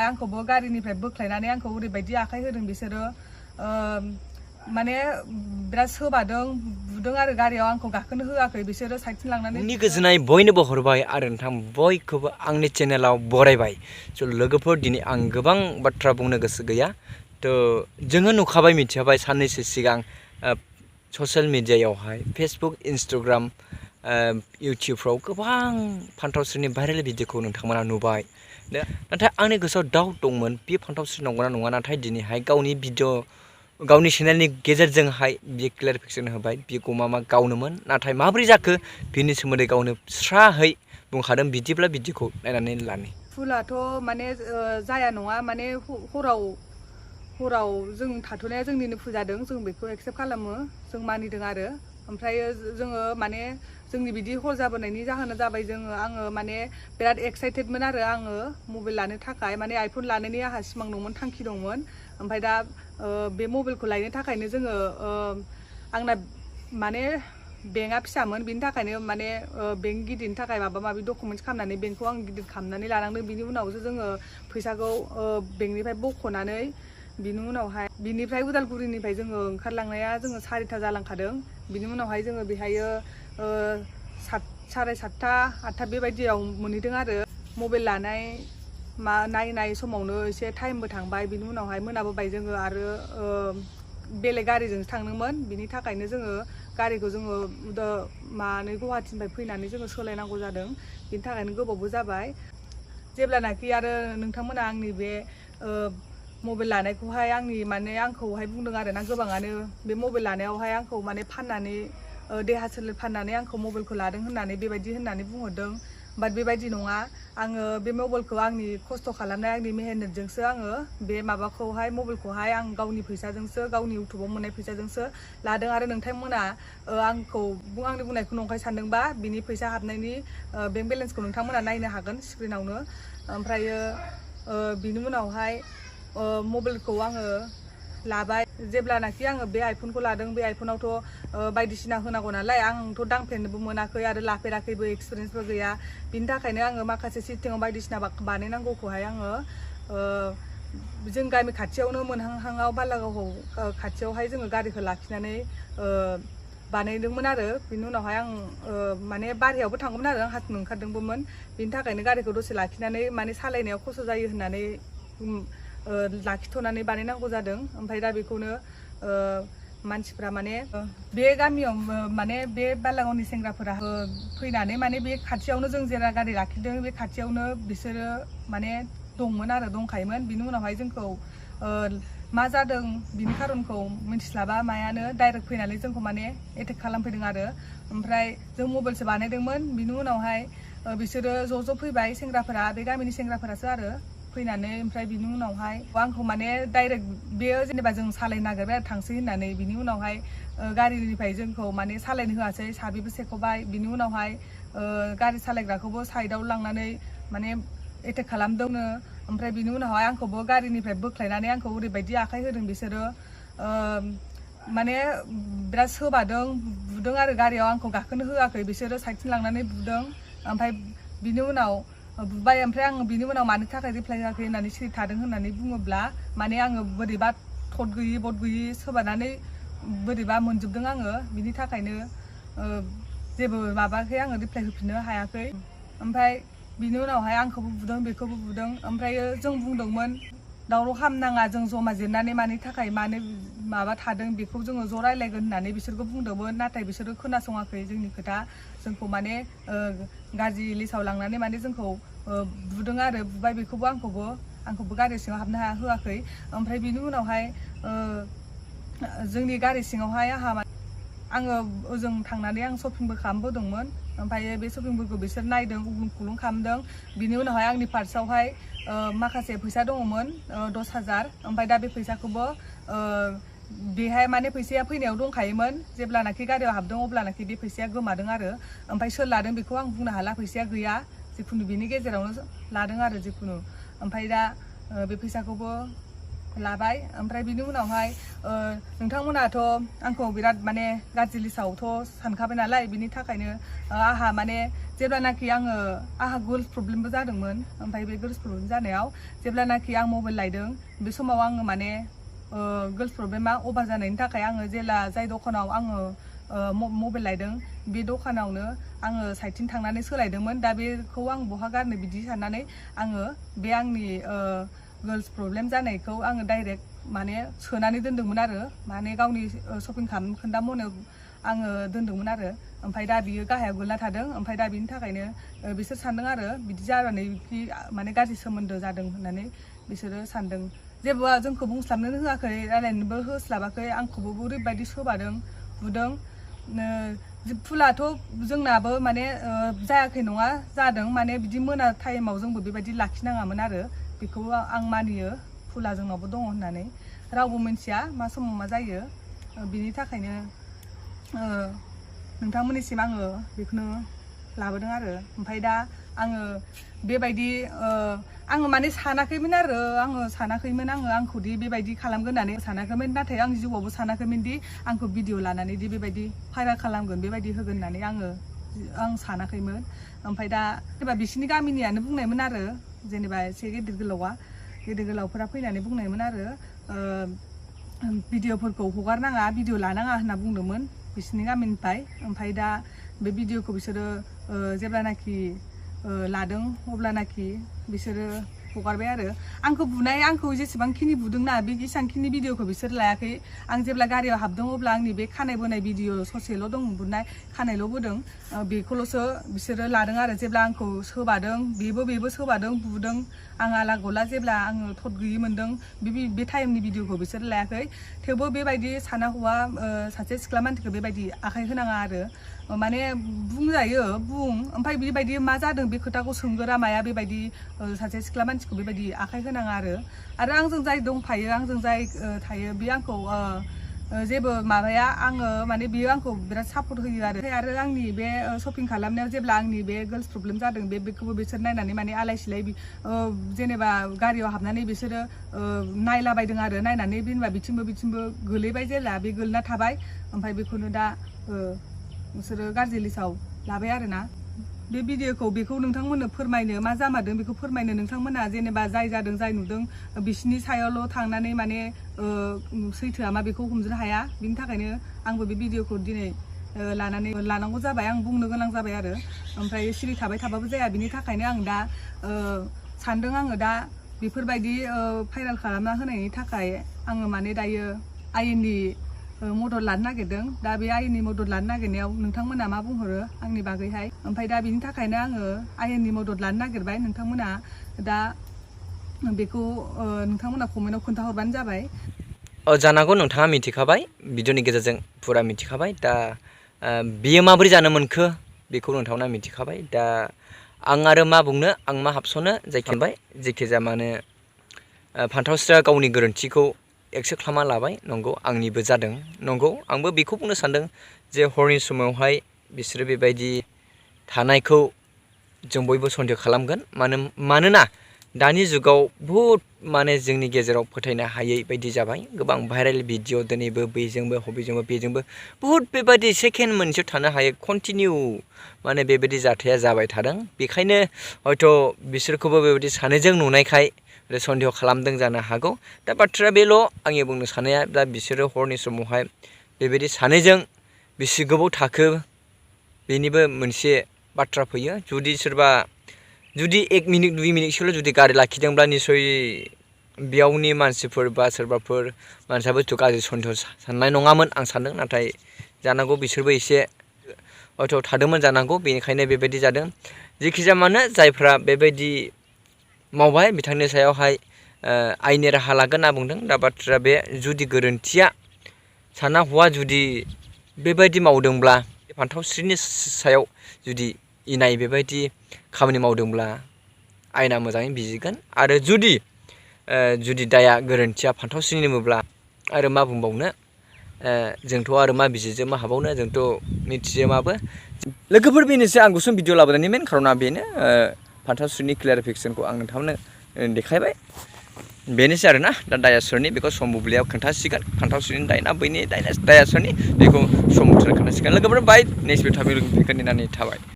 आंखौबो गारिनिफ्राय बोख्लायनानै आंखौ ओरैबायदि आखाइ होदों बिसोरो माने बिराद सोबादों बुदों आरो गारियाव आंखौ गाखोनो होआखै बिसोरो साइडथिं लांनानै नि गोजोननाय बयनोबो हरबाय आरो नोंथां बयखौबो आंनि चेनेलाव बरायबाय स' लोगोफोर दिनै आं गोबां बाथ्रा बुंनो गोसो गैया थ' जोङो नुखाबाय मिथिखाबाय साननैसो सिगां ससियेल मिडियायावहाय फेसबुक इन्सटाग्राम इउटुबफ्राव गोबां फान्थावस्रिनि भाइरेल भिडिअखौ नोंथांमोना नुबाय नाथाय आंनि गोसोआव डाउट दंमोन बे फान्थावस्रि नंगौना नङा नाथाय दिनैहाय गावनि भिडिअ गावनि चेनेलनि गेजेरजोंहाय बियो क्लियारिफिकेसन होबाय बे गमामा गावनोमोन नाथाय माबोरै जाखो बिनि सोमोन्दै गावनो स्राहै बुंखादों बिदिब्ला भिडिअखौ नायनानै लानि फुलाथ' माने जाया नङा माने हराव जों थाथ'नाया जोंनिनो फुजादों जों बेखौ एक्सेप्ट खालामो जों मानिदों आरो ओमफ्राय जोङो माने जोंनि बिदि हर जाबोनायनि जाहोना जाबाय आङो माने बिराद एक्साइटेडमोन आरो आङो मबाइल लानो थाखाय माने आइफन लानायनि आंहा सिमां दंमोन थांखि दंमोन ओमफ्राय दा बे मबाइलखौ लायनो थाखायनो जोङो आंना माने बेंकआ फिसामोन बिनि थाखायनो माने बेंक गिदिरनि थाखाय माबा माबि डकुमेन्टस खालामनानै बेंकखौ आं गिदिर खालामनानै लानांदों बिनि उनावसो जोङो फैसाखौ बेंकनिफ्राय बख'नानै बिनि उनावहाय बिनिफ्राय उदालगुरिनिफ्राय जोङो ओंखारलांनाया जोङो 4ता जालांखादों बिनि उनावहाय जोङो बेहायो 7:30 8ता बेबायदियाव मोनहैदों आरो मबाइल लानाय नायनाय समावनो एसे टाइमबो थांबाय बिनि उनावहाय मोनाबोबाय जोङो आरो बेलेग गारिजोंसो थांदोंमोन बिनि थाखायनो जोङो गारिखौ जोङो गुवाहाटीनिफ्राय फैनानै जोङो सोलायनांगौ जादों बिनि थाखायनो गोबावबो जाबाय जेब्लानाखि आरो नोंथांमोना आंनि बे मबाइल लानायखौहाय आंखौहाय बुंदों आरो ना गोबाङानो बे मबाइल लानायावहाय आंखौ माने फाननानै देहा सोलेर फाननानै आंखौ मबाइलखौ लादों होननानै बेबायदि होननानै बुंहरदों बाट बेबायदि नङा आङो बे मबाइलखौ आंनि खस्थ' खालामनाय आंनि मेहनतजोंसो आङो बे मबाइलखौहाय आं गावनि फैसाजोंसो गावनि इउटुबाव मोननाय फैसाजोंसो लादों आरो नोंथांमोना आंनि बुंनायखौ नंखाय सानदोंबा बिनि फैसा हाबनायनि बेंक बेलेन्सखौ नोंथांमोना नायनो हागोन स्क्रिनावनो ओमफ्रायो बिनि उनावहाय मबाइलखौ आङो लाबाय जेब्लानाखि आङो बे आइफनखौ लादों बे आइफनावथ' बायदिसिना होनांगौ नालाय आंथ' दांफेरनोबो मोनाखै आरो लाफेराखैबो एक्सपिरियेन्सबो गैया बिनि थाखायनो आङो माखासे सिटिङाव बायदिसिना बानायनांगौखौहाय आङो जों गामि खाथियावनो मोनहांहाङाव बालागावआव खाथियावहाय जोङो गारिखौ लाखिनानै बानायदोंमोन आरो बिनि उनावहाय आं माने बारहायावबो थांगौमोन आरो आं हाथिनो ओंखारदोंबोमोन बिनि थाखायनो गारिखौ दसे लाखिनानै माने सालायनायाव खस्थ' जायो होननानै लाखिथ'नानै बानायनांगौ जादों ओमफ्राय दा बेखौनो मानसिफ्रा माने बे गामियाव माने बे बालागावनि सेंग्राफोरा फैनानै माने बे खाथियावनो जों जेरा गारि लाखिदों बे खाथियावनो बिसोरो माने दंखायोमोन बिनि उनावहाय जोंखौ मा जादों बिनि खारनखौ मिन्थिस्लाबा मायानो डाइरेक्ट फैनानै जोंखौ माने एटेक खालामफैदों आरो ओमफ्राय जों मबाइलसो बानायदोंमोन बिनि उनावहाय बिसोरो ज' फैबाय सेंग्राफोरा बे गामिनि सेंग्राफोरासो आरो फैनानै ओमफ्राय बिनि उनावहाय आंखौ माने डाइरेक्ट बेयो जेनेबा जों सालायनो नागिरबाय आरो थांसै होननानै बिनि उनावहाय गारिनिफ्राय जोंखौ माने सालायनो होआसै साबिबो सेख'बाय बिनि उनावहाय गारि सालायग्राखौबो साइडआव लांनानै माने एटेक खालामदोंनो ओमफ्राय बिनि उनावहाय आंखौबो गारिनिफ्राय बोख्लायनानै आंखौ ओरैबायदि आखाइ होदों बिसोरो माने बिराद सोबादों बुदों आरो गारियाव आंखौ गाखोनो होआखै बिसोरो साइडथिं लांनानै बुदों ओमफ्राय बिनि उनाव बुबाय ओमफ्राय आं बिनि उनाव मानि थाखाय रिप्लाय होआखै होननानै सिरि थादों होननानै बुङोब्ला माने आङो बोरैबा थद गैयि बद गैयि सोबानानै बोरैबा मोनजोबदों आङो बिनि थाखायनो जेबो माबाखै आङो रिप्लाय होफिननो हायाखै ओमफ्राय बिनि उनावहाय आंखौबो बुदों बेखौबो बुदों ओमफ्रायो जों बुंदोंमोन दावराव खालामनाङा जों जमा जिरनानै मानि थाखाय मानो माबा थादों बेखौ जोङो ज' रायलायगोन होननानै बिसोरखौ बुंदोंमोन नाथाय बिसोरो खोनासङाखै जोंनि खोथा जोंखौ माने गाज्रि लिसाव लांनानै माने जोंखौ बुदों आरो बुबाय बेखौबो आंखौबो गारि सिङाव हाबनो होआखै ओमफ्राय बिनि उनावहाय जोंनि गारि सिङावहाय आङो ओजों थांनानै आं शपिंबो खालामबोदोंमोन ओमफ्राय बे शपिंफोरखौ बिसोर नायदों उग्लुं खुग्लुं खालामदों बिनि उनावहाय आंनि पार्सआवहाय माखासे फैसा दङमोन 10,000 ओमफ्राय दा बे फैसाखौबो बेहाय माने फैसाया फैनायाव दंखायोमोन जेब्लानाखि गारियाव हाबदों अब्लानाखि बे फैसाया गोमादों आरो ओमफ्राय सोर लादों बेखौ आं बुंनो हाला फैसाया गैया जिखुनु बिनि गेजेरावनो लादों आरो जिखुनु ओमफ्राय दा बे फैसाखौबो लाबाय ओमफ्राय बिनि उनावहाय नोंथांमोनाथ' आंखौ बिराद माने गाज्रि लिस्टआवथ' सानखाबाय नालाय बिनि थाखायनो आहा माने जेब्लानाखि आहा गर्ल्स प्रब्लेमबो जादोंमोन ओमफ्राय बे गर्ल्स प्रब्लेम जानायाव जेब्लानाखि आं मबाइल लायदों बे समाव आङो माने गर्ल्स प्रब्लेमा अभार जानायनि थाखाय आङो जेला जाय दखानाव आङो मबाइल लायदों बे दखानावनो आङो साइडथिं थांनानै सोलायदोंमोन दा बेखौ आं बहा गारनो बिदि साननानै आङो बे आंनि गर्ल्स प्रब्लेम जानायखौ आङो डाइरेक्ट माने सोनानै दोनदोंमोन आरो माने गावनि शपिं खालाम खोन्दा मनायाव आङो दोनदोंमोन आरो ओमफ्राय दा बियो गाहायाव गोलैना थादों ओमफ्राय दा बिनि थाखायनो बिसोर सानदों आरो बिदि जानानै माने गाज्रि सोमोन्दो जादों होननानै बिसोरो सानदों जेबो जोंखौ बुंस्लाबनो होआखै रायलायनोबो होस्लाबाखै आंखौबो ओरैबायदि सोबादों बुदों फुलाथ' जोंनाबो माने जायाखै नङा जादों माने बिदि मोना टाइमाव जोंबो बेबायदि लाखिनाङामोन आरो बेखौ आं मानियो फुला जोंनावबो दङ होननानै रावबो मिन्थिया मा समाव मा जायो बिनि थाखायनो नोंथांमोननिसिम आङो बेखौनो लाबोदों आरो ओमफ्राय दा आङो बेबायदि आङो माने सानाखैमोन आरो आंखौदि बेबायदि खालामगोन होननानै सानाखैमोन नाथाय आं जिउआवबो सानाखैमोन दि आंखौ भिडिअ लानानै दि बेबायदि भाइरेल खालामगोन बेबायदि होगोन होननानै आं सानाखैमोन ओमफ्राय दा जेनेबा बिसिनि गामिनियानो बुंनायमोन आरो जेनेबा एसे गेदेर गोलावफोरा फैनानै बुंनायमोन आरो भिडिअफोरखौ हगारनाङा भिडिअ लानाङा होनना बुंदोंमोन बिसिनि गामिनिफ्राय ओमफ्राय दा बे भिडिअखौ बिसोरो जेब्लानाखि लादों अब्लानाखि बिसोरो हगारबाय आरो आंखौ जेसेबांखिनि बुदोंना बे एसांखिनि भिडिअखौ बिसोर लायाखै आं जेब्ला गारियाव हाबदों अब्ला आंनि बे खानाय बोनाय भिडिअ ससेल' दं बुनाय खानायल' बोदों बेखौल'सो बिसोरो लादों आरो जेब्ला आंखौ सोबादों बेबो सोबादों बुदों आं आला गला जेब्ला आङो थद गैयि मोनदों बे टाइमनि भिडिअखौ बिसोर लायाखै थेवबो बेबायदि साना हौवा सासे सिख्ला मानसिखौ बेबायदि आखाइ होनाङा आरो माने बुंजायो ओमफ्राय बेबायदि मा जादों बे खोथाखौ सोंगोरा माया बेबायदि सासे सिख्ला मानसिखौ बेबायदि आखाइ होनाङा आरो आंजों जाय दंफायो आंजों जाय थायो बे आंखौ जेबो माबाया आङो माने बियो आंखौ बिराद सापर्ट होयो आरो आंनि बे शपिं खालामनायाव जेब्ला आंनि बे गर्ल्स प्रब्लेम जादों बेखौबो बिसोर नायनानै माने आलाय सिलाय जेनेबा गारियाव हाबनानै बिसोरो नायलाबायदों आरो नायनानै जेनेबा बिथिंबो गोलैबाय जेला बे गोलैना थाबाय ओमफ्राय बेखौनो दा बिसोरो गाज्रि लिस्टआव लाबाय आरोना बे भिडिअखौ बेखौ नोंथांमोननो फोरमायनो मा जामारदों बेखौ फोरमायनो नोंथांमोना जेनेबा जाय जादों जाय नुदों बिसिनि सायावल' थांनानै माने सैथोआ मा बेखौ हमजोबनो हाया बिनि थाखायनो आंबो बे भिडिअखौ दिनै लानांगौ जाबाय आं बुंनो गोनां जाबाय आरो ओमफ्राय सिरि थाबाय थाबाबो जाया बिनि थाखायनो आं दा सानदों आङो दा बेफोरबायदि भाइरेल खालामना होनायनि थाखाय आङो माने दायो आयेननि मदद लानो नागिरदों दा बे आयेननि मदद लानो नागिरनायाव नोंथांमोना मा बुंहरो आंनि बागैहाय ओमफ्राय दा बिनि थाखायनो आङो आयेननि मदद लानो नागिरबाय नोंथांमोना दा बेखौ नोंथांमोना कमेन्टआव खोन्थाहरबानो जाबाय जानांगौ नोंथाङा मिथिखाबाय भिडिअनि गेजेरजों फुरा मिथिखाबाय दा बियो माबोरै जानो मोनखो बेखौ नोंथांमोना मिथिखाबाय दा आं आरो मा बुंनो आं मा हाबस'नो जायखिजाया मानो फान्थावस्रिया गावनि गोरोन्थिखौ एक्सेप्ट खालामना लाबाय नंगौ आंनिबो जादों नंगौ आंबो बेखौ बुंनो सानदों जे हरनि समावहाय बिसोरो बेबायदि थानायखौ जों बयबो सन्देह खालामगोन मानोना दानि जुगाव बहुद माने जोंनि गेजेराव फोथायनो हायै बायदि जाबाय गोबां भाइरेल भिडिअ दिनैबो बैजोंबो बेजोंबो बहुद बेबायदि सेकेन्ड मोनसेयाव थानो हायो कन्टिनिउ माने बेबायदि जाथाया जाबाय थादों बेखायनो हयथ' बिसोरखौबो बेबायदि सानैजों नुनायखाय सन्देह खालामदों जानो हागौ दा बाथ्राया बेल' आंनि बुंनो साननाया दा बिसोरो हरनि समावहाय बेबायदि सानैजों बेसे गोबाव थाखो बेनिबो मोनसे बाथ्रा फैयो जुदि 1 मिनिट 2 मिनिटसोल' जुदि गारि लाखिदोंब्ला निसय बेयावनि मानसिफोर बा सोरबाफोर मानसियाबोथ' गाज्रि सन्देह साननाय नङामोन आं सानदों नाथाय जानांगौ बिसोरबो एसे हयथ' थादोंमोन जानांगौ बेनिखायनो बेबायदि जादों जेखिजाया मानो जायफ्रा बेबायदि मावबाय बिथांनि सायावहाय आयेननि राहा लागोन होनना बुंदों दा बाथ्राया बे जुदि गोरोन्थिया साना हौवा जुदि बेबायदि मावदोंब्ला फान्थावस्रिनि सायाव जुदि इनाय बेबायदि खामानि मावदोंब्ला आयेना मोजाङै बिजिरगोन आरो जुदि दाया गोरोन्थिया फान्थावस्रिनिमोनब्ला आरो मा बुंबावनो जोंथ' आरो मा बिजिरजों मा हाबावनो जोंथ' मिथिजोबाबो लोगोफोर बेनोसै आं गुसुं भिडिअ लाबोनायनि मेन खारना बेनो फान्थावस्रिनि क्लियारिफिकेसनखौ आं नोंथांमोननो देखायबाय बेनोसै आरोना दा दाया सोरनि बेखौ सम बुब्लियाव खोन्थासिगोन फान्थाव सुनि दायना बैनि दाया सोरनि बेखौ सम बोथोराव खोन्थासिगोन लोगोफोर बाय नेक्स्ट भिडिअ' थाबै लोगो फैगोन होननानै थाबाय।